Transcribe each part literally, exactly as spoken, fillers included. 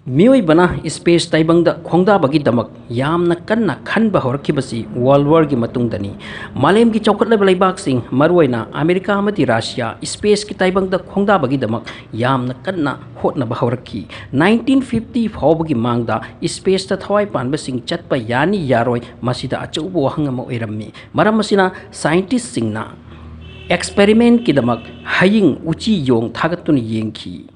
ꯃꯤꯑꯣꯏꯕꯅ ꯏꯁꯄꯦꯁ ꯇꯥꯏꯕꯪꯗ ꯈꯣꯡꯗꯥꯕꯒꯤꯗꯃꯛ ꯌꯥꯝꯅ ꯀꯟꯅ ꯈꯟꯕ ꯍꯧꯔꯛꯈꯤꯕꯁꯤ ꯋꯥꯔꯜ ꯋꯥꯔꯒꯤ ꯃꯇꯨꯡꯗꯅꯤ꯫ ꯃꯥꯂꯦꯝꯒꯤ ꯆꯥꯎꯈꯠꯂꯕ ꯂꯩꯕꯥꯛꯁꯤꯡ, ꯃꯔꯨꯑꯣꯏꯅ ꯑꯃꯦꯔꯤꯀꯥ ꯑꯃꯗꯤ ꯔꯁꯤꯌꯥ, ꯏꯁꯄꯦꯁꯀꯤ ꯇꯥꯏꯕꯪꯗ ꯈꯣꯡꯗꯥꯕꯒꯤꯗꯃꯛ ꯌꯥꯝꯅ ꯀꯟꯅ ꯍꯣꯠꯅꯕ ꯍꯧꯔꯛꯈꯤ꯫ ꯅꯥꯏꯟꯇꯤꯟ ꯐꯤꯐꯇꯤ ꯐꯥꯎꯕꯒꯤ ꯃꯥꯡꯗ ꯏꯁꯄꯦꯁꯇ ꯊꯋꯥꯏ ꯄꯥꯟꯕꯁꯤꯡ ꯆꯠꯄ ꯌꯥꯅꯤ ꯌꯥꯔꯣꯏ, ꯃꯁꯤꯗ ꯑꯆꯧꯕ ꯋꯥꯍꯪ ꯑꯃ ꯑꯣꯏꯔꯝꯃꯤ꯫ ꯃꯔꯝ ꯑꯁꯤꯅ ꯁꯥꯏꯟꯇꯤꯁꯁꯤꯡꯅ ꯑꯦꯛꯁꯄꯦꯔꯤꯃꯦꯟꯠꯀꯤꯗꯃꯛ ꯍꯌꯤꯡ, ꯎꯆꯤ, ꯌꯣꯡ ꯊꯥꯒꯠꯇꯨꯅ ꯌꯦꯡꯈꯤ꯫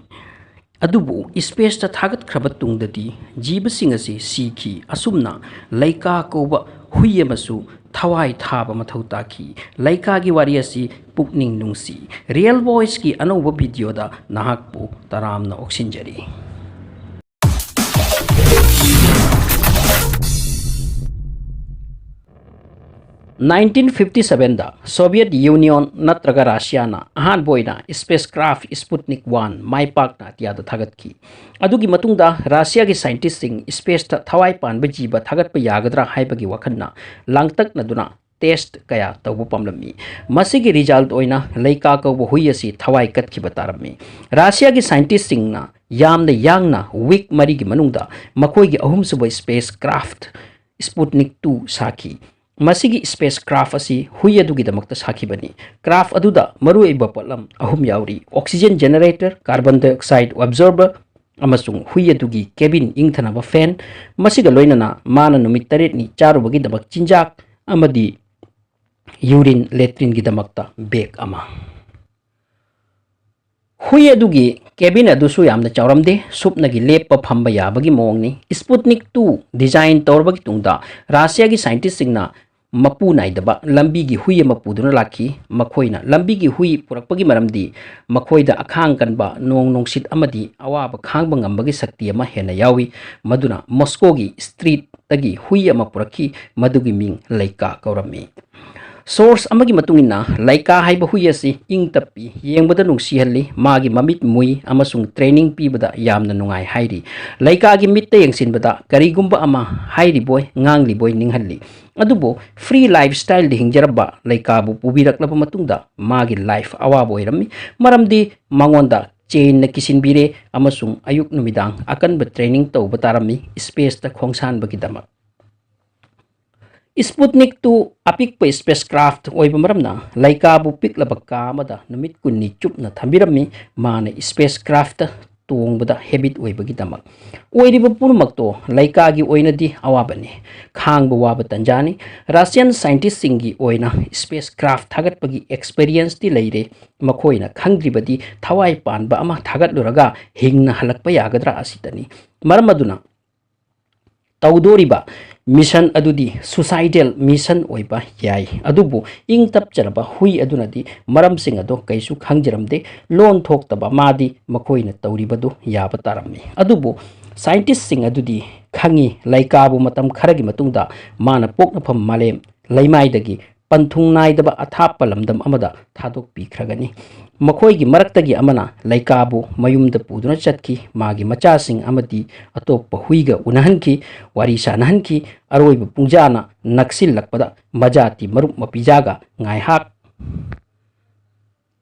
ꯑꯗꯨꯕꯨ ꯏꯁꯄꯦꯁꯇ ꯊꯥꯒꯠꯈ꯭ꯔꯕ ꯇꯨꯡꯗꯗꯤ ꯖꯤꯕꯁꯤꯡ ꯑꯁꯤ ꯁꯤꯈꯤ꯫ ꯑꯁꯨꯝꯅ ꯂꯩꯀꯥ ꯀꯧꯕ ꯍꯨꯏ ꯑꯃꯁꯨ ꯊꯋꯥꯏ ꯊꯥꯕ ꯃꯊꯧ ꯇꯥꯈꯤ꯫ ꯂꯩꯀꯥꯒꯤ ꯋꯥꯔꯤ ꯑꯁꯤ ꯄꯨꯛꯅꯤꯡ ꯅꯨꯡꯁꯤ꯫ ꯔꯤꯌꯦꯜ ꯚꯣꯏꯁꯀꯤ ꯑꯅꯧꯕ ꯚꯤꯗꯤꯑꯣꯗ ꯅꯍꯥꯛꯄꯨ ꯇꯔꯥꯝꯅ ꯑꯣꯛꯁꯤꯟꯖꯔꯤ꯫ ꯅꯥꯏꯟꯇꯤꯟ ꯐꯤꯐꯇꯤ ꯁꯚꯦꯟꯗ ꯁꯣꯚꯤꯌꯦꯠ ꯌꯨꯅꯤꯌꯟ ꯅꯠꯇ꯭ꯔꯒ ꯔꯁꯤꯌꯥꯅ ꯑꯍꯥꯟꯕ ꯑꯣꯏꯅ ꯏꯁꯄꯦꯁ ꯀ꯭ꯔꯥꯐ ꯁ꯭ꯄꯨꯠꯅꯤꯛ ꯋꯥꯟ ꯃꯥꯏ ꯄꯥꯛꯅ ꯑꯇꯤꯌꯥꯗ ꯊꯥꯒꯠꯈꯤ꯫ ꯑꯗꯨꯒꯤ ꯃꯇꯨꯡꯗ ꯔꯁꯤꯌꯥꯒꯤ ꯁꯥꯏꯟꯇꯤꯁꯁꯤꯡ ꯏꯁꯄꯦꯁꯇ ꯊꯋꯥꯏ ꯄꯥꯟꯕ ꯖꯤꯕ ꯊꯥꯒꯠꯄ ꯌꯥꯒꯗ꯭ꯔꯥ ꯍꯥꯏꯕꯒꯤ ꯋꯥꯈꯜꯅ ꯂꯥꯡꯇꯛꯅꯗꯨꯅ ꯇꯦꯁ꯭ꯠ ꯀꯌꯥ ꯇꯧꯕ ꯄꯥꯝꯂꯝꯃꯤ꯫ ꯃꯁꯤꯒꯤ ꯔꯤꯖꯜꯠ ꯑꯣꯏꯅ ꯂꯩꯀꯥ ꯀꯧꯕ ꯍꯨꯏ ꯑꯁꯤ ꯊꯋꯥꯏ ꯀꯠꯈꯤꯕ ꯇꯥꯔꯝꯃꯤ꯫ ꯔꯁꯤꯌꯥꯒꯤ ꯁꯥꯏꯟꯇꯤꯁꯁꯤꯡꯅ ꯌꯥꯝꯅ ꯌꯥꯡꯅ ꯋꯤꯛ ꯃꯔꯤꯒꯤ ꯃꯅꯨꯡꯗ ꯃꯈꯣꯏꯒꯤ ꯑꯍꯨꯝꯁꯨꯕ ꯏꯁꯄꯦꯁ ꯀ꯭ꯔꯥꯐ ꯁ꯭ꯄꯨꯠꯅꯤꯛ ꯇꯨ ꯁꯥꯈꯤ꯫ ꯃꯁꯤꯒꯤ ꯏꯁꯄꯦꯁ ꯀ꯭ꯔꯥꯐ ꯑꯁꯤ ꯍꯨꯏ ꯑꯗꯨꯒꯤꯗꯃꯛꯇ ꯁꯥꯈꯤꯕꯅꯤ꯫ ꯀ꯭ꯔꯥꯐ ꯑꯗꯨꯗ ꯃꯔꯨꯑꯣꯏꯕ ꯄꯣꯠꯂꯝ ꯑꯍꯨꯝ ꯌꯥꯎꯔꯤ: ꯑꯣꯛꯁꯤꯖꯦꯟ ꯖꯦꯅꯦꯔꯦꯇꯔ, ꯀꯥꯔꯕꯟ ꯗꯥꯏꯑꯣꯛꯁꯥꯏꯗ ꯑꯦꯕꯖꯣꯔꯕꯔ, ꯑꯃꯁꯨꯡ ꯍꯨꯏ ꯑꯗꯨꯒꯤ ꯀꯦꯕꯤꯟ ꯏꯪꯊꯅꯕ ꯐꯦꯟ, ꯃꯁꯤꯒ ꯂꯣꯏꯅꯅ ꯃꯥꯅ ꯅꯨꯃꯤꯠ ꯇꯔꯦꯠꯅꯤ ꯆꯥꯔꯨꯕꯒꯤꯗꯃꯛ ꯆꯤꯟꯖꯥꯛ ꯑꯃꯗꯤ ꯌꯨꯔꯤꯟ ꯂꯦꯇ꯭ꯔꯤꯟꯒꯤꯗꯃꯛꯇ ꯕꯦꯒ ꯑꯃ꯫ ꯍꯨꯏ ꯑꯗꯨꯒꯤ ꯀꯦꯕꯤꯟ ꯑꯗꯨꯁꯨ ꯌꯥꯝꯅ ꯆꯥꯎꯔꯝꯗꯦ, ꯁꯨꯞꯅꯒꯤ ꯂꯦꯞꯄ ꯐꯝꯕ ꯌꯥꯕꯒꯤ ꯃꯑꯣꯡꯅꯤ꯫ ꯁ꯭ꯄꯨꯠꯅꯤꯛ ꯇꯨ ꯗꯤꯖꯥꯏꯟ ꯇꯧꯔꯕꯒꯤ ꯇꯨꯡꯗ ꯔꯁꯤꯌꯥꯒꯤ ꯁꯥꯏꯟꯇꯤꯁꯁꯤꯡꯅ ꯃꯄꯨ ꯅꯥꯏꯗꯕ ꯂꯝꯕꯤꯒꯤ ꯍꯨꯏ ꯑꯃ ꯄꯨꯗꯨꯅ ꯂꯥꯛꯈꯤ꯫ ꯃꯈꯣꯏꯅ ꯂꯝꯕꯤꯒꯤ ꯍꯨꯏ ꯄꯨꯔꯛꯄꯒꯤ ꯃꯔꯝꯗꯤ ꯃꯈꯣꯏꯗ ꯑꯈꯥꯡ ꯀꯟꯕ, ꯅꯣꯡ ꯅꯨꯡꯁꯤꯠ ꯑꯃꯗꯤ ꯑꯋꯥꯕ ꯈꯥꯡꯕ ꯉꯝꯕꯒꯤ ꯁꯛꯇꯤ ꯑꯃ ꯍꯦꯟꯅ ꯌꯥꯎꯏ꯫ ꯃꯗꯨꯅ ꯃꯣꯁꯀꯣꯒꯤ ꯁ꯭ꯇ꯭ꯔꯤꯠꯇꯒꯤ ꯍꯨꯏ ꯑꯃ ꯄꯨꯔꯛꯈꯤ, ꯃꯗꯨꯒꯤ ꯃꯤꯡ ꯂꯩꯀꯥ ꯀꯧꯔꯝꯃꯤ꯫ ꯁꯣꯔꯁ ꯑꯃꯒꯤ ꯃꯇꯨꯡ ꯏꯟꯅ, ꯂꯩꯀꯥ ꯍꯥꯏꯕ ꯍꯨꯏ ꯑꯁꯤ ꯏꯪ ꯇꯞꯄꯤ, ꯌꯦꯡꯕꯗ ꯅꯨꯡꯁꯤꯍꯜꯂꯤ, ꯃꯥꯒꯤ ꯃꯃꯤꯠ ꯃꯨꯏ ꯑꯃꯁꯨꯡ ꯇ꯭ꯔꯦꯅꯤꯡ ꯄꯤꯕꯗ ꯌꯥꯝꯅ ꯅꯨꯡꯉꯥꯏ ꯍꯥꯏꯔꯤ꯫ ꯂꯩꯀꯥꯒꯤ ꯃꯤꯠꯇ ꯌꯦꯡꯁꯤꯟꯕꯗ ꯀꯔꯤꯒꯨꯝꯕ ꯑꯃ ꯍꯥꯏꯔꯤꯕꯣꯏ ꯉꯥꯡꯂꯤꯕꯣꯏ ꯅꯤꯡꯍꯜꯂꯤ꯫ ꯑꯗꯨꯕꯨ ꯐ꯭ꯔꯤ ꯂꯥꯏꯐ ꯁ꯭ꯇꯥꯏꯜꯗ ꯍꯤꯡꯖꯔꯝꯕ ꯂꯩꯀꯥꯕꯨ ꯄꯨꯕꯤꯔꯛꯂꯕ ꯃꯇꯨꯡꯗ ꯃꯥꯒꯤ ꯂꯥꯏꯐ ꯑꯋꯥꯕ ꯑꯣꯏꯔꯝꯃꯤ, ꯃꯔꯝꯗꯤ ꯃꯉꯣꯟꯗ ꯆꯦꯟꯅ ꯀꯤꯁꯤꯟꯕꯤꯔꯦ ꯑꯃꯁꯨꯡ ꯑꯌꯨꯛ ꯅꯨꯃꯤꯗꯥꯡ ꯑꯀꯟꯕ training ꯇꯧꯕ ꯇꯥꯔꯝꯃꯤ spaceꯇ ꯈꯣꯡꯁꯥꯟꯕꯒꯤꯗꯃꯛ꯫ Sputnik two ꯑꯄꯤꯛꯄ spacecraft ꯑꯣꯏꯕ ꯃꯔꯝꯅ ꯂꯩꯀꯥꯕꯨ ꯄꯤꯛꯂꯕ ꯀꯥ ꯑꯃꯗ ꯅꯨꯃꯤꯠ ꯀꯨꯟꯅꯤ ꯆꯨꯞꯅ ꯊꯝꯕꯤꯔꯝꯃꯤ꯫ ꯃꯥꯅ spacecraftꯇ ꯇꯣꯡꯕꯗ habit ꯑꯣꯏꯕꯒꯤꯗꯃꯛ꯫ ꯑꯣꯏꯔꯤꯕ ꯄꯨꯝꯅꯃꯛꯇꯣ ꯂꯩꯀꯥꯒꯤ ꯑꯣꯏꯅꯗꯤ ꯑꯋꯥꯕꯅꯤ, ꯈꯥꯡꯕ ꯋꯥꯕ ꯇꯟꯖꯥꯅꯤ꯫ Russian scientistꯁꯤꯡꯒꯤ ꯑꯣꯏꯅ spacecraft ꯊꯥꯒꯠꯄꯒꯤ experienceꯇꯤ ꯂꯩꯔꯦ꯫ ꯃꯈꯣꯏꯅ ꯈꯪꯗ꯭ꯔꯤꯕꯗꯤ ꯊꯋꯥꯏ ꯄꯥꯟꯕ ꯑꯃ ꯊꯥꯒꯠꯂꯨꯔꯒ ꯍꯤꯡꯅ ꯍꯜꯂꯛꯄ ꯌꯥꯒꯗ꯭ꯔꯥ ꯑꯁꯤꯗꯅꯤ꯫ ꯃꯔꯝ ꯑꯗꯨꯅ ꯇꯧꯗꯣꯔꯤꯕ mission ꯑꯗꯨꯗꯤ suicidal mission ꯑꯣꯏꯕ ꯌꯥꯏ, ꯑꯗꯨꯕꯨ ꯏꯪ ꯇꯞꯆꯔꯕ ꯍꯨꯏ ꯑꯗꯨꯅꯗꯤ ꯃꯔꯝꯁꯤꯡ ꯑꯗꯨ ꯀꯩꯁꯨ ꯈꯪꯖꯔꯝꯗꯦ꯫ ꯂꯣꯟ ꯊꯣꯛꯇꯕ ꯃꯥꯗꯤ ꯃꯈꯣꯏꯅ ꯇꯧꯔꯤꯕꯗꯨ ꯌꯥꯕ ꯇꯥꯔꯝꯃꯤ꯫ ꯑꯗꯨꯕꯨ scientistꯁꯤꯡ ꯑꯗꯨꯗꯤ ꯈꯪꯏ, ꯂꯩꯀꯥꯕꯨ ꯃꯇꯝ ꯈꯔꯒꯤ ꯃꯇꯨꯡꯗ ꯃꯥꯅ ꯄꯣꯛꯅꯐꯝ ꯃꯥꯂꯦꯝ ꯂꯩꯃꯥꯏꯗꯒꯤ ꯄꯟꯊꯨꯡ ꯅꯥꯏꯗꯕ ꯑꯊꯥꯞꯄ ꯂꯝꯗꯝ ꯑꯃꯗ ꯊꯥꯗꯣꯛꯄꯤꯈ꯭ꯔꯒꯅꯤ꯫ ꯃꯈꯣꯏꯒꯤ ꯃꯔꯛꯇꯒꯤ ꯑꯃꯅ ꯂꯩꯀꯥꯕꯨ ꯃꯌꯨꯝꯗ ꯄꯨꯗꯨꯅ ꯆꯠꯈꯤ꯫ ꯃꯥꯒꯤ ꯃꯆꯥꯁꯤꯡ ꯑꯃꯗꯤ ꯑꯇꯣꯞꯄ ꯍꯨꯏꯒ ꯎꯅꯍꯟꯈꯤ, ꯋꯥꯔꯤ ꯁꯥꯅꯍꯟꯈꯤ꯫ ꯑꯔꯣꯏꯕ ꯄꯨꯡꯖꯥꯅ ꯅꯛꯁꯤꯜꯂꯛꯄꯗ ꯃꯖꯥꯇꯤ ꯃꯔꯨꯞ ꯃꯄꯤꯖꯥꯒ ꯉꯥꯏꯍꯥꯛ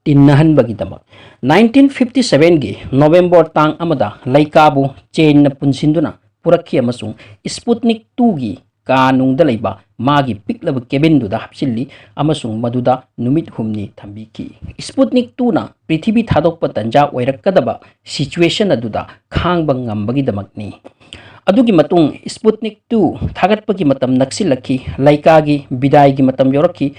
ꯇꯤꯟꯅꯍꯟꯕꯒꯤꯗꯃꯛ꯫ Nineteen fifty sevenꯒꯤ November ꯇꯥꯡ ꯑꯃꯗ ꯂꯩꯀꯥꯕꯨ ꯆꯦꯟꯅ ꯄꯨꯟꯁꯤꯟꯗꯨꯅ ꯄꯨꯔꯛꯈꯤ ꯑꯃꯁꯨꯡ Sputnik twoꯒꯤ ꯀꯥ ꯅꯨꯡꯗ ꯂꯩꯕ ꯃꯥꯒꯤ ꯄꯤꯛꯂꯕ cabinꯗꯨꯗ ꯍꯥꯞꯆꯤꯜꯂꯤ ꯑꯃꯁꯨꯡ ꯃꯗꯨꯗ ꯅꯨꯃꯤꯠ ꯍꯨꯝꯅꯤ ꯊꯝꯕꯤꯈꯤ꯫ Sputnik twoꯅ ꯄ꯭ꯔꯤꯊꯤꯕꯤ ꯊꯥꯗꯣꯛꯄ ꯇꯟꯖꯥ ꯑꯣꯏꯔꯛꯀꯗꯕ situation ꯑꯗꯨꯗ ꯈꯥꯡꯕ ꯉꯝꯕꯒꯤꯗꯃꯛꯅꯤ꯫ ꯑꯗꯨꯒꯤ ꯃꯇꯨꯡ Sputnik two ꯊꯥꯒꯠꯄꯒꯤ ꯃꯇꯝ ꯅꯛꯁꯤꯜꯂꯛꯈꯤ꯫ ꯂꯩꯀꯥꯒꯤ ꯕꯤꯗꯥꯏꯒꯤ ꯃꯇꯝ ꯌꯧꯔꯛꯈꯤ꯫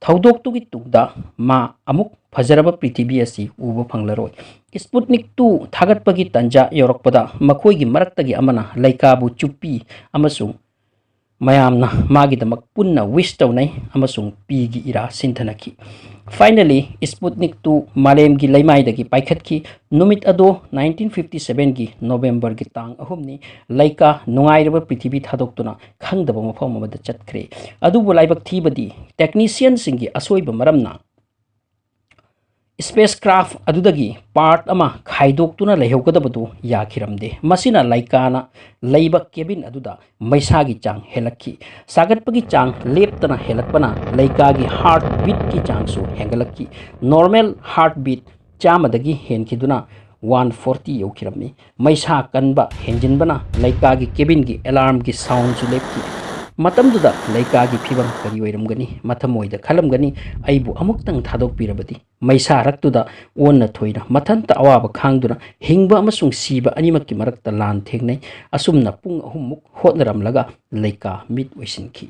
ꯊꯧꯗꯣꯛꯇꯨꯒꯤ ꯇꯨꯡꯗ ꯃꯥ ꯑꯃꯨꯛ ꯐꯖꯔꯕ ꯄ꯭ꯔꯤꯊꯤꯕꯤ ꯑꯁꯤ ꯎꯕ ꯐꯪꯂꯔꯣꯏ꯫ Sputnik two ꯊꯥꯒꯠꯄꯒꯤ ꯇꯟꯖꯥ ꯌꯧꯔꯛꯄꯗ ꯃꯈꯣꯏꯒꯤ ꯃꯔꯛꯇꯒꯤ ꯑꯃꯅ ꯂꯩꯀꯥꯕꯨ ꯆꯨꯞꯄꯤ ꯑꯃꯁꯨꯡ ꯃꯌꯥꯝꯅ ꯃꯥꯒꯤꯗꯃꯛ ꯄꯨꯟꯅ wish ꯇꯧꯅꯩ ꯑꯃꯁꯨꯡ ꯄꯤꯒꯤ ꯏꯔꯥ ꯁꯤꯟꯊꯅꯈꯤ꯫ Finally, Sputnik two ꯃꯥꯂꯦꯝꯒꯤ ꯂꯩꯃꯥꯏꯗꯒꯤ ꯄꯥꯏꯈꯠꯈꯤ꯫ ꯅꯨꯃꯤꯠ ꯑꯗꯣ nineteen fifty sevenꯒꯤ Novemberꯒꯤ ꯇꯥꯡ ꯑꯍꯨꯝꯅꯤ꯫ ꯂꯩꯀꯥ ꯅꯨꯡꯉꯥꯏꯔꯕ ꯄ꯭ꯔꯤꯊꯤꯕꯤ ꯊꯥꯗꯣꯛꯇꯨꯅ ꯈꯪꯗꯕ ꯃꯐꯝ ꯑꯃꯗ ꯆꯠꯈ꯭ꯔꯦ꯫ ꯑꯗꯨꯕꯨ ꯂꯥꯏꯕꯛ ꯊꯤꯕꯗꯤ technicianꯁꯤꯡꯒꯤ ꯑꯁꯣꯏꯕ ꯃꯔꯝꯅ spacecraft ꯑꯗꯨꯗꯒꯤ part ꯑꯃ ꯈꯥꯏꯗꯣꯛꯇꯨꯅ ꯂꯩꯍꯧꯒꯗꯕꯗꯨ ꯌꯥꯈꯤꯔꯝꯗꯦ꯫ ꯃꯁꯤꯅ ꯂꯩꯀꯥꯅ ꯂꯩꯕ cabin ꯑꯗꯨꯗ ꯃꯩꯁꯥꯒꯤ ꯆꯥꯡ ꯍꯦꯜꯂꯛꯈꯤ꯫ ꯁꯥꯒꯠꯄꯒꯤ ꯆꯥꯡ ꯂꯦꯞꯇꯅ ꯍꯦꯜꯂꯛꯄꯅ ꯂꯩꯀꯥꯒꯤ heart beatꯀꯤ ꯆꯥꯡꯁꯨ ꯍꯦꯟꯒꯠꯂꯛꯈꯤ꯫ Normal heart beat ꯆꯥꯝꯃꯗꯒꯤ ꯍꯦꯟꯈꯤꯗꯨꯅ ꯋꯥꯟ ꯐꯣꯔꯇꯤ ꯌꯧꯈꯤꯔꯝꯃꯤ꯫ ꯃꯩꯁꯥ ꯀꯟꯕ ꯍꯦꯟꯖꯤꯟꯕꯅ ꯂꯩꯀꯥꯒꯤ ꯀꯦꯕꯤꯟꯒꯤ ꯑꯦꯂꯥꯔꯝꯒꯤ ꯁꯥꯎꯟꯁꯨ ꯂꯦꯞꯈꯤ꯫ ꯃꯇꯝꯗꯨꯗ ꯂꯩꯀꯥꯒꯤ ꯐꯤꯕꯝ ꯀꯔꯤ ꯑꯣꯏꯔꯝꯒꯅꯤ? ꯃꯊꯃꯣꯏꯗ ꯈꯜꯂꯝꯒꯅꯤ, "ꯑꯩꯕꯨ ꯑꯃꯨꯛꯇꯪ ꯊꯥꯗꯣꯛꯄꯤꯔꯕꯗꯤ?" ꯃꯩꯁꯥ ꯔꯛꯇꯨꯗ ꯑꯣꯟꯅ ꯊꯣꯏꯅ ꯃꯊꯟꯇ ꯑꯋꯥꯕ ꯈꯥꯡꯗꯨꯅ ꯍꯤꯡꯕ ꯑꯃꯁꯨꯡ ꯁꯤꯕ ꯑꯅꯤꯃꯛꯀꯤ ꯃꯔꯛꯇ ꯂꯥꯟ ꯊꯦꯡꯅꯩ꯫ ꯑꯁꯨꯝꯅ ꯄꯨꯡ ꯑꯍꯨꯝꯃꯨꯛ ꯍꯣꯠꯅꯔꯝꯂꯒ ꯂꯩꯀꯥ ꯃꯤꯠ ꯑꯣꯏꯁꯤꯟꯈꯤ꯫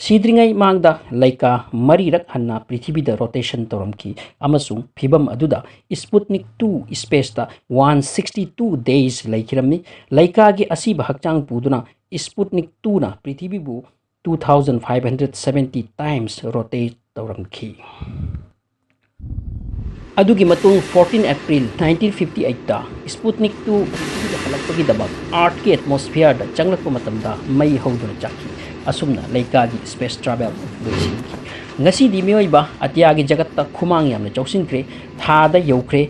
ꯁꯤꯗ꯭ꯔꯤꯉꯩ ꯃꯥꯡꯗ ꯂꯩꯀꯥ ꯃꯔꯤꯔꯛ ꯍꯟꯅ ꯄ꯭ꯔꯤꯊꯤꯕꯤꯗ ꯔꯣꯇꯦꯁꯟ ꯇꯧꯔꯝꯈꯤ, ꯑꯃꯁꯨꯡ ꯐꯤꯕꯝ ꯑꯗꯨꯗ ꯁ꯭ꯄꯨꯠꯅꯤꯛ ꯇꯨ ꯁ꯭ꯄꯦꯁꯇ ꯋꯥꯟ ꯁꯤꯛꯁꯇꯤ ꯇꯨ ꯗꯦꯖ ꯂꯩꯈꯤꯔꯝꯃꯤ꯫ ꯂꯩꯀꯥꯒꯤ ꯑꯁꯤꯕ ꯍꯛꯆꯥꯡ ꯄꯨꯗꯨꯅ ꯁ꯭ꯄꯨꯠꯅꯤꯛ ꯇꯨꯅ ꯄ꯭ꯔꯤꯊꯤꯕꯤꯕꯨ two thousand five hundred seventy times rotate ꯇꯧꯔꯝꯈꯤ꯫ ꯑꯗꯨꯒꯤ ꯃꯇꯨꯡ ꯐꯣꯔꯇꯤꯟ ꯑꯦꯄ꯭ꯔꯤꯜ ꯅꯥꯏꯟꯇꯤꯟ ꯐꯤꯐꯇꯤ ꯑꯩꯠꯇ ꯁ꯭ꯄꯨꯠꯅꯤꯛ ꯇꯨ ꯄ꯭ꯔꯤꯊꯤꯕꯤꯗ ꯍꯜꯂꯛꯄꯒꯤꯗꯃꯛ ꯑꯥꯔꯊꯀꯤ ꯑꯦꯠꯃꯣꯁꯐꯤꯌꯔꯗ ꯆꯪꯂꯛꯄ ꯃꯇꯝꯗ ꯃꯩ ꯍꯧꯗꯨꯅ ꯆꯥꯛꯈꯤ꯫ ꯑꯁꯨꯝꯅ ꯂꯩꯀꯥꯒꯤ ꯁ꯭ꯄꯦꯁ ꯇ꯭ꯔꯥꯚꯦꯜ ꯂꯣꯏꯁꯤꯟꯈꯤ꯫ ꯉꯁꯤꯗꯤ ꯃꯤꯑꯣꯏꯕ ꯑꯇꯤꯌꯥꯒꯤ ꯖꯒꯠꯇ ꯈꯨꯃꯥꯡ ꯌꯥꯝꯅ ꯆꯥꯎꯁꯤꯟꯈ꯭ꯔꯦ, ꯊꯥꯗ ꯌꯧꯈ꯭ꯔꯦ,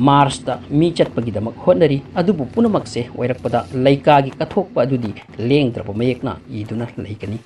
ꯃꯥꯔꯁꯇ ꯃꯤ ꯆꯠꯄꯒꯤꯗꯃꯛ ꯍꯣꯠꯅꯔꯤ꯫ ꯑꯗꯨꯕꯨ ꯄꯨꯝꯅꯃꯛꯁꯦ ꯑꯣꯏꯔꯛꯄꯗ ꯂꯩꯀꯥꯒꯤ ꯀꯠꯊꯣꯛꯄ ꯑꯗꯨꯗꯤ ꯂꯦꯡꯗ꯭ꯔꯕ ꯃꯌꯦꯛꯅ ꯏꯗꯨꯅ ꯂꯩꯒꯅꯤ꯫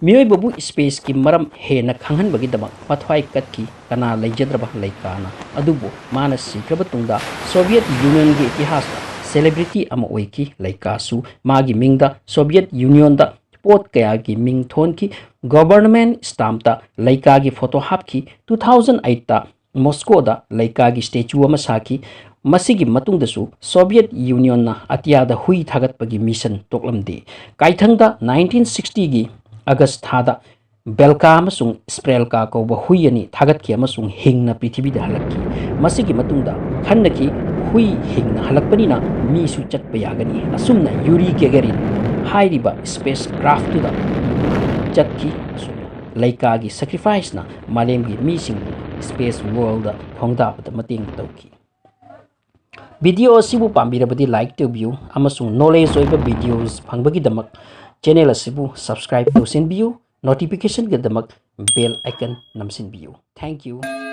ꯃꯤꯑꯣꯏꯕꯕꯨ ꯁ꯭ꯄꯦꯁꯀꯤ ꯃꯔꯝ ꯍꯦꯟꯅ ꯈꯪꯍꯟꯕꯒꯤꯗꯃꯛ ꯃꯊ꯭ꯋꯥꯏ ꯀꯠꯈꯤ ꯀꯅꯥ ꯂꯩꯖꯗ꯭ꯔꯕ ꯂꯩꯀꯥꯅ꯫ ꯑꯗꯨꯕꯨ ꯃꯥꯅ ꯁꯤꯈ꯭ꯔꯕ ꯇꯨꯡꯗ ꯁꯣꯚꯤꯌꯦꯠ ꯌꯨꯅꯤꯌꯟꯒꯤ ꯏꯇꯤꯍꯥꯁꯇ ꯁꯦꯂꯦꯕ꯭ꯔꯤꯇꯤ ꯑꯃ ꯑꯣꯏꯈꯤ꯫ ꯂꯩꯀꯥꯁꯨ ꯃꯥꯒꯤ ꯃꯤꯡꯗ ꯁꯣꯚꯤꯌꯦꯠ ꯌꯨꯅꯤꯌꯟꯗ ꯄꯣꯠ ꯀꯌꯥꯒꯤ ꯃꯤꯡ ꯊꯣꯟꯈꯤ꯫ ꯒꯣꯚꯔꯟꯃꯦꯟꯠ ꯁ꯭ꯇꯥꯝꯞꯇ ꯂꯩꯀꯥꯒꯤ ꯐꯣꯇꯣ ꯍꯥꯞꯈꯤ꯫ ꯇꯨ ꯊꯥꯎꯖꯟ ꯑꯩꯠꯇ ꯃꯣꯁꯀꯣꯗ ꯂꯩꯀꯥꯒꯤ ꯁ꯭ꯇꯦꯆꯨ ꯑꯃ ꯁꯥꯈꯤ꯫ ꯃꯁꯤꯒꯤ ꯃꯇꯨꯡꯗꯁꯨ ꯁꯣꯚꯤꯌꯦꯠ ꯌꯨꯅꯤꯌꯟꯅ ꯑꯇꯤꯌꯥꯗ ꯍꯨꯏ ꯊꯥꯒꯠꯄꯒꯤ ꯃꯤꯁꯟ ꯇꯣꯛꯂꯝꯗꯦ꯫ ꯀꯥꯏꯊꯪꯗ ꯅꯥꯏꯟꯇꯤꯟ ꯁꯤꯛꯁꯇꯤꯒꯤ ꯑꯒꯁ ꯊꯥꯗ ꯕꯦꯜꯀꯥ ꯑꯃꯁꯨꯡ ꯁ꯭ꯄ꯭ꯔꯦꯜꯀꯥ ꯀꯧꯕ ꯍꯨꯏ ꯑꯅꯤ ꯊꯥꯒꯠꯈꯤ ꯑꯃꯁꯨꯡ ꯍꯤꯡꯅ ꯄ꯭ꯔꯤꯊꯤꯕꯤꯗ ꯍꯜꯂꯛꯈꯤ꯫ ꯃꯁꯤꯒꯤ ꯃꯇꯨꯡꯗ ꯈꯟꯅꯈꯤ, ꯍꯨꯏ ꯍꯤꯡꯅ ꯍꯜꯂꯛꯄꯅꯤꯅ ꯃꯤꯁꯨ ꯆꯠꯄ ꯌꯥꯒꯅꯤ꯫ ꯑꯁꯨꯝꯅ ꯌꯨꯔꯤ ꯒꯦꯒꯥꯔꯤꯟ ꯍꯥꯏꯔꯤꯕ ꯁ꯭ꯄꯦꯁ ꯀ꯭ꯔꯥꯐꯇꯨꯗ ꯆꯠꯈꯤ꯫ ꯑꯁꯨꯝꯅ ꯂꯩꯀꯥꯒꯤ ꯁꯦꯀ꯭ꯔꯤꯐꯥꯏꯁꯅ ꯃꯥꯂꯦꯝꯒꯤ ꯃꯤꯁꯤꯡꯕꯨ ꯁ꯭ꯄꯦꯁ ꯋꯥꯔꯜꯗ ꯈꯣꯡꯗꯥꯕꯗ ꯃꯇꯦꯡ ꯇꯧꯈꯤ꯫ ꯚꯤꯗꯤꯑꯣ ꯑꯁꯤꯕꯨ ꯄꯥꯝꯕꯤꯔꯕꯗꯤ ꯂꯥꯏꯛ ꯇꯧꯕꯤꯌꯨ ꯑꯃꯁꯨꯡ ꯅꯣꯂꯦꯖ ꯑꯣꯏꯕ ꯚꯤꯗꯤꯑꯣꯁ ꯐꯪꯕꯒꯤꯗꯃꯛ ꯆꯦꯅꯦꯜ ꯑꯁꯤꯕꯨ ꯁꯕꯁꯀ꯭ꯔꯥꯏꯕ ꯇꯧꯁꯤꯟꯕꯤꯌꯨ꯫ ꯅꯣꯇꯤꯐꯤꯀꯦꯁꯟꯒꯤꯗꯃꯛ ꯕꯦꯜ ꯑꯥꯏꯀꯟ ꯅꯝꯁꯤꯟꯕꯤꯌꯨ꯫ Thank you꯫